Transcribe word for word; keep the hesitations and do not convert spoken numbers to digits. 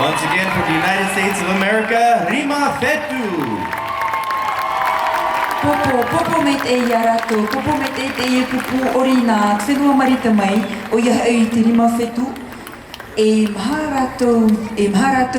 Once again from the United States of America, Rima Fetu. Pōpō, pōpō maitaʻi ia rātou, pōpō maitaʻi teie pupu ʻori nā te fenua Marite mai, ʻoia hoʻi te Rima Fetu. E maha rātou, e maha rātou